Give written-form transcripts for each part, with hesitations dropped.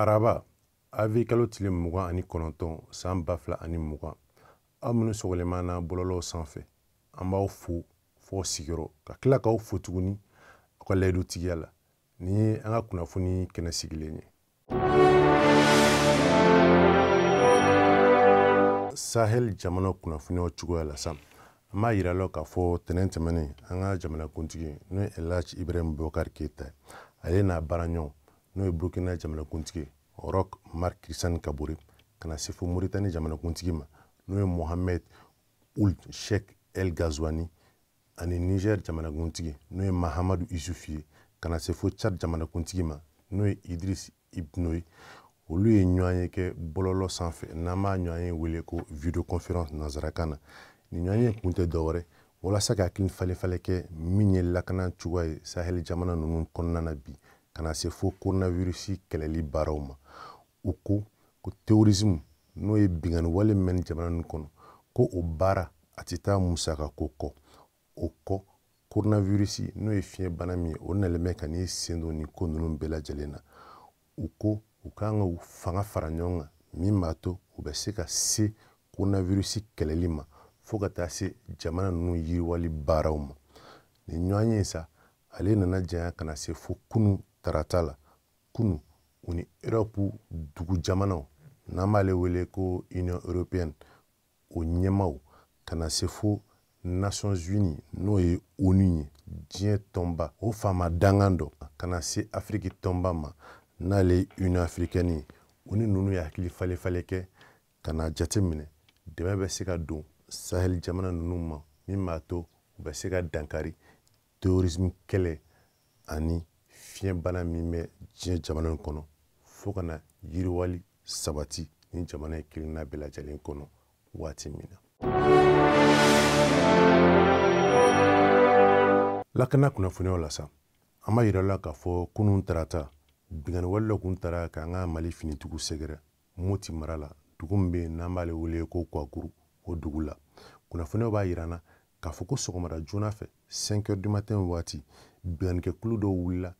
Araba avril kalo tile 29 san 2020, aw minnu sɔgɔlen b'an na bɔlɔlɔw sanfɛ, an b'aw fo fo sigiyɔrɔ ka tila k'aw fo tuguni aw ka layidutigiya la. Nin ye an ka kunnafoni kɛnɛ sigilen ye. Sahel jamana kunnafoniyaw cogoya la sa, an b'a yira la k'a fɔ tɛnɛn tɛmɛnen an ka jamanakuntigi n'o ye Elhadj Ibrahim Boubacar Keita ye, ale n'a baaraɲɔgɔn n'o ye Burkina jamanakuntigi Roch Marc Christian Kabore, ka na se fo Mauritanie jamanakuntigi ma n'o ye Mohamed Ould Cheikh El Ghazouani, ani Niger jamanakuntigi n'o ye Mahamadou Issoufou ye, ka na se fo Tchad jamanakuntigi ma n'o ye Idriss Ibno ye. Olu ye ɲɔgɔn ye kɛ bɔlɔlɔ sanfɛ, n'an b'a ɲɔgɔn ye wele ko vidéoconférence nanzarakan na. Nin ɲɔgɔn ye kun tɛ dɔwɛrɛ walasa ka hakili falen falen kɛ min ye lakana cogoya ye Sahel jamana ninnu kɔnɔna na bi, ka na se fo coronavirus kɛlɛli baaraw ma. U ko ko terrorisme n'o ye binkanni wale min bɛ nin jamana ninnu kɔnɔ, ko o baara a tɛ taa musaka ko kɔ. O kɔ, coronavirus n'o ye fiɲɛ bana min ye, o nalen bɛ ka n'i sen don nin ko ninnu bɛɛ lajɛlen na. U ko u kan ka u fanga fara ɲɔgɔn kan min b'a to u bɛ se ka se coronavirus kɛlɛli ma fo ka taa se jamana ninnu yiriwali baaraw ma. Nin ɲɔgɔn ye sa, ale nana janya ka na se fo kunu tarata la. Kunu u ni Europe dugu jamanaw n'an b'ale wele ko Union européenne o ɲɛmaaw, ka na se fo Nations Unies n'o ye ONU ye, diɲɛ tɔnba o faama dangan dɔ, ka na se Afiriki tɔnba ma n'ale ye Union africaine ye. U ni ninnu ye hakili falen falen kɛ ka na jateminɛ dɛmɛ bɛ se ka don Sahel jamana ninnu ma min b'a to u bɛ se ka dankari terrorisme kɛlɛ ani fiɲɛbana min bɛ diɲɛ jamana in kɔnɔ, fo ka na yiriwali sabati ni jamana in kelenna bɛɛ lajɛlen kɔnɔ waati min na. Lakana kunnafoniyaw la sa, an b'a yira la k'a fɔ kunun tarata binkanni wale dɔ kun taara k'an ka Mali finitigiw sɛgɛrɛ Moti mara la, dugu min bɛ yen n'an b'ale wele ko Kwakuru, o dugu la. Kunnafoniyaw b'a yira an na k'a fɔ ko sɔgɔmada joona fɛ 5 heures du matin waati, binkannikɛkulu dɔw wulila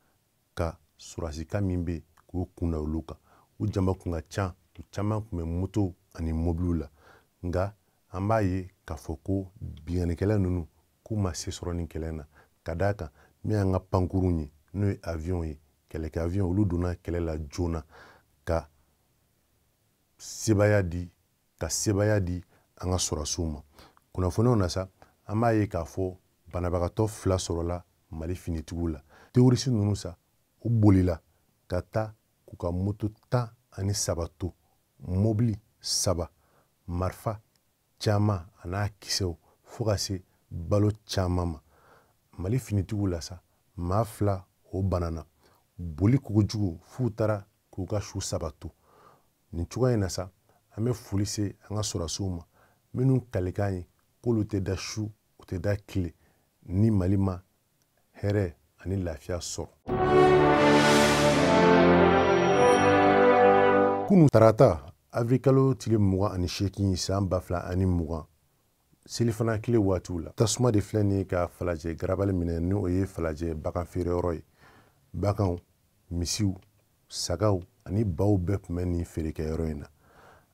ka sɔrɔdasika min bɛ yen k'u kun da olu kan. U jama kun ka ca, u caman kun bɛ moto ani mobiliw la, nka an b'a ye k'a fɔ ko binkannikɛla ninnu k'u ma se sɔrɔ nin kɛlɛ in na, ka d'a kan min y'an ka pankurun ye n'o ye avion ye, kɛlɛkɛ avion, olu donna kɛlɛ la joona ka sebaaya di an ka sɔrɔdasiw ma. Kunnafoniyaw na sa, an b'a ye k'a fɔ banabagatɔ 2 sɔrɔla Mali finitigiw la. Terroriste ninnu sa, u bolila ka taa k'u ka moto 13 to, mobili 3, marifa caman a n'a kisɛw, fo ka se balo caman ma. Mali finitigiw la sa, maa 2 o banana boli kojugu f'u taara k'u ka su 3 to. Nin cogoya in na sa, an bɛ foli se an ka sɔrɔdasiw ma minnu kalikan ye k'olu tɛ da su, u tɛ da tile ni Mali ma hɛrɛ ani lafiya sɔrɔ. Kunu tarata avril kalo tile 28 san 2020, selifana tile waatiw la, tasuma de filɛ nin ye ka Falajɛ garabali minɛ, n'o ye Falajɛ bagan feereyɔrɔ ye. Baganw, misiw, sagaw ani baw bɛɛ tun bɛ nin feerekɛyɔrɔ in na.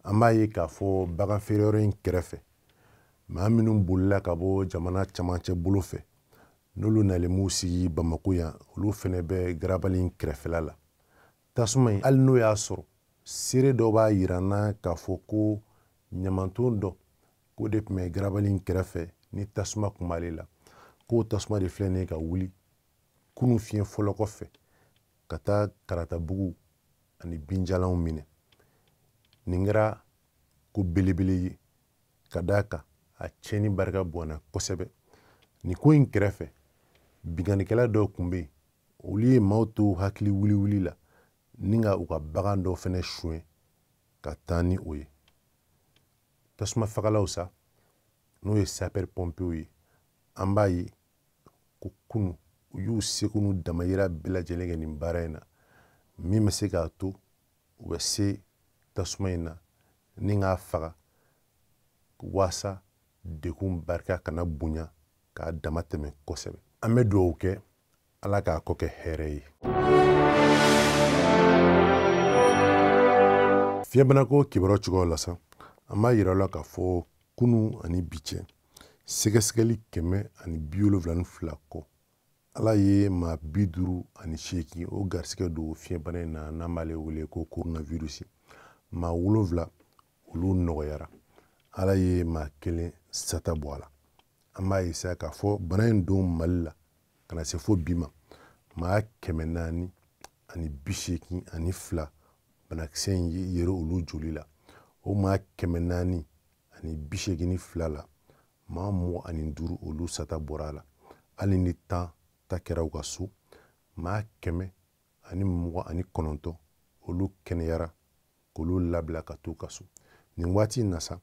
An b'a ye k'a fɔ bagan feereyɔrɔ in kɛrɛfɛ, maa minnu bolila ka bɔ jamana camancɛ bolo fɛ, n'olu nalen m'u sigi Bamako yan, olu fɛnɛ bɛ garabali in kɛrɛfɛla la. Tasuma in, hali n'o y'a sɔrɔ seere dɔ b'a yira n na k'a fɔ ko ɲamanton dɔ k'o de tun bɛ garabali in kɛrɛfɛ ni tasuma tun b'ale la, k'o tasuma de filɛ nin ye ka wuli kunun fiɲɛ fɔlɔ kɔfɛ ka taa karatabugu ani binjalanw minɛ. Nin kɛra ko belebele ye ka d'a kan a tiɲɛni barika bonyana kosɛbɛ. Nin ko in kɛrɛfɛ, binkannikɛla dɔw tun bɛ yen, olu ye maaw to hakili wuli-wuli la ni ka u ka bagan dɔw fɛnɛ suɲɛ ka taa ni o ye. Tasuma fagalaw sa, n'o ye sapeur pompiers ye, an b'a ye ko kunu u y'u seko n'u damayira bɛɛ lajɛlen kɛ nin baara in na, min bɛ se k'a to u bɛ se tasuma in na ni k'a faga waasa degun barika kana bonya k'a dama tɛmɛ kosɛbɛ. An bɛ dugawu kɛ Ala k'a kɔ kɛ hɛrɛ ye. Fiɲɛbanako kibaruya cogoyaw la sa, an b'a yira aw la k'a fɔ kunu ani bi cɛ, sɛgɛsɛgɛli 172 kɔ, Ala ye maa 58 o garisɛgɛ don fiɲɛbana in na, n'an b'ale wele ko coronavirus. Maa 7 olu nɔgɔyara, Ala ye maa 1 sata bɔ a la. An b'a ye sa k'a fɔ bana in don Mali la ka na se fo bi ma, maa 482 banakisɛ in yera olu joli la. O maa 482 la, maa 25 olu sata bɔra a la. Hali ni 10 ta kɛra u ka so, maa 129 olu kɛnɛyara k'olu labila ka t'u ka so. Nin waati in na sa,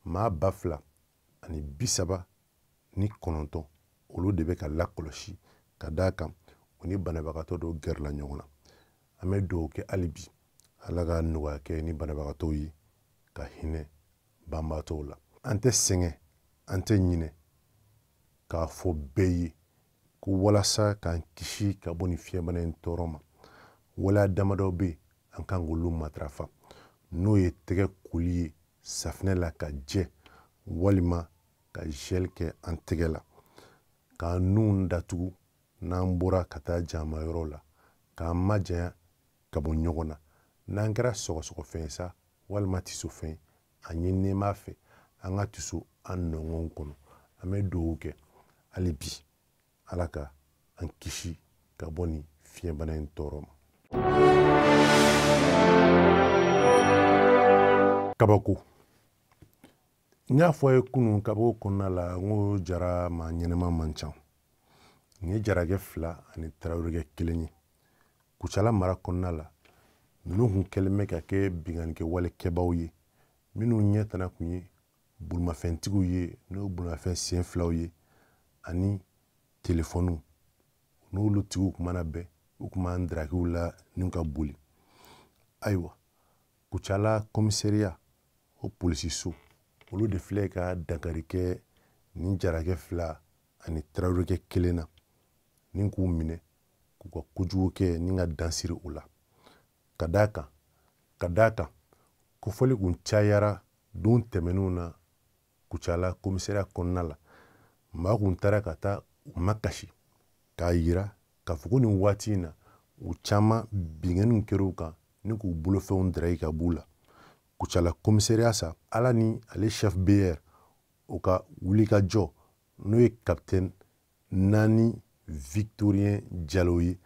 maa 2039 olu de bɛ ka lakɔlɔsi ka d'a kan u ni banabagatɔ dɔw gɛrɛla ɲɔgɔn na. An bɛ dugawu kɛ hali bi, Ala ka nɔgɔya kɛ ni banabagatɔw ye, ka hinɛ banbaatɔw la. An tɛ sɛgɛn, an tɛ ɲinɛ k'a fɔ bɛɛ ye ko walasa k'an kisi ka bɔ nin fiɲɛbana in tɔɔrɔ ma, waleya damadɔ bɛ yen an kan k'olu matarafa, n'o ye tɛgɛ koli ye safinɛ la ka jɛ, walima ka gel kɛ an tɛgɛ la, k'an nun datugu n'an bɔra ka taa jamayɔrɔ la, k'an majanya ka bɔ ɲɔgɔn na. N'an kɛra sɔgɔsɔgɔfɛn sa walima tisofɛn, a ɲininen b'a fɛ an ka tiso an nɔngɔn kɔnɔ. An bɛ dugawu kɛ hali bi, Ala ka an kisi ka bɔ nin fiɲɛbana in tɔɔrɔ ma. Kabako. N y'a fɔ a ye kunun kabako kɔnɔna la, n ko jara maa ɲɛnɛma man ca. Nin ye jarakɛ 2 ani tarawelekɛ 1 ye. Kucala mara kɔnɔna la, ninnu kun kɛlen bɛ ka kɛ binkannikɛ walekɛbaw ye, minnu ɲɛ tana kun ye bolimafɛntigiw ye, n'o ye bolimafɛn sen filaw ye, ani telefɔniw. N'olu tigiw kun mana bɛn, u kun b'an darakiw la n'u ka boli. Ayiwa, Kucala komisariya, o polisiso, olu de filɛ ka dankari kɛ nin jarakɛ 2 ani tarawelekɛ 1 na, ni k'u minɛ k'u ka kojugu kɛ ni ka dan siri u la. Ka d'a kan kofɔli kun cayara don tɛmɛnenw na Kucala komisariya kɔnɔna la. Maa kun taara ka taa u makasi k'a yira k'a fɔ ko nin waati in na u caman binkanniw kɛra u kan ni k'u bolofɛnw daraki ka b'u la. Kucala komisariya sa, Ala ni ale chef BR o ka wulikajɔ, n'o ye capitaine Nani Victorien Jalo ye,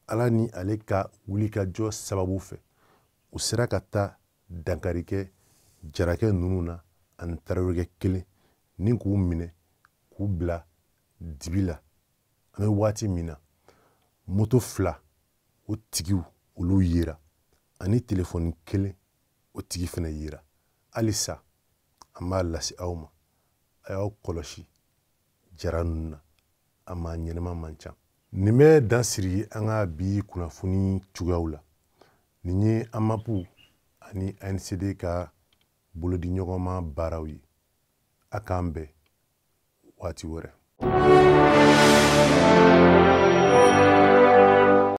Ala ni ale ka wulikajɔ sababu fɛ, u sera ka taa dankari kɛ jarakɛ ninnu na ani tarawelekɛ 1, ni k'u minɛ k'u bila dibi la. An bɛ waati min na, moto 2 o tigiw olu yera, ani telefɔni 1 o tigi fɛnɛ yera. Halisa an b'a lase aw ma, a y'aw kɔlɔsi jara ninnu na, a maa ɲɛnɛma man ca. Nin bɛ dan siri an ka bi kunnafoni cogoyaw la. Nin ye AMAP ani ANCD ka bolodiɲɔgɔnma baaraw ye. A k'an bɛn waati wɛrɛ.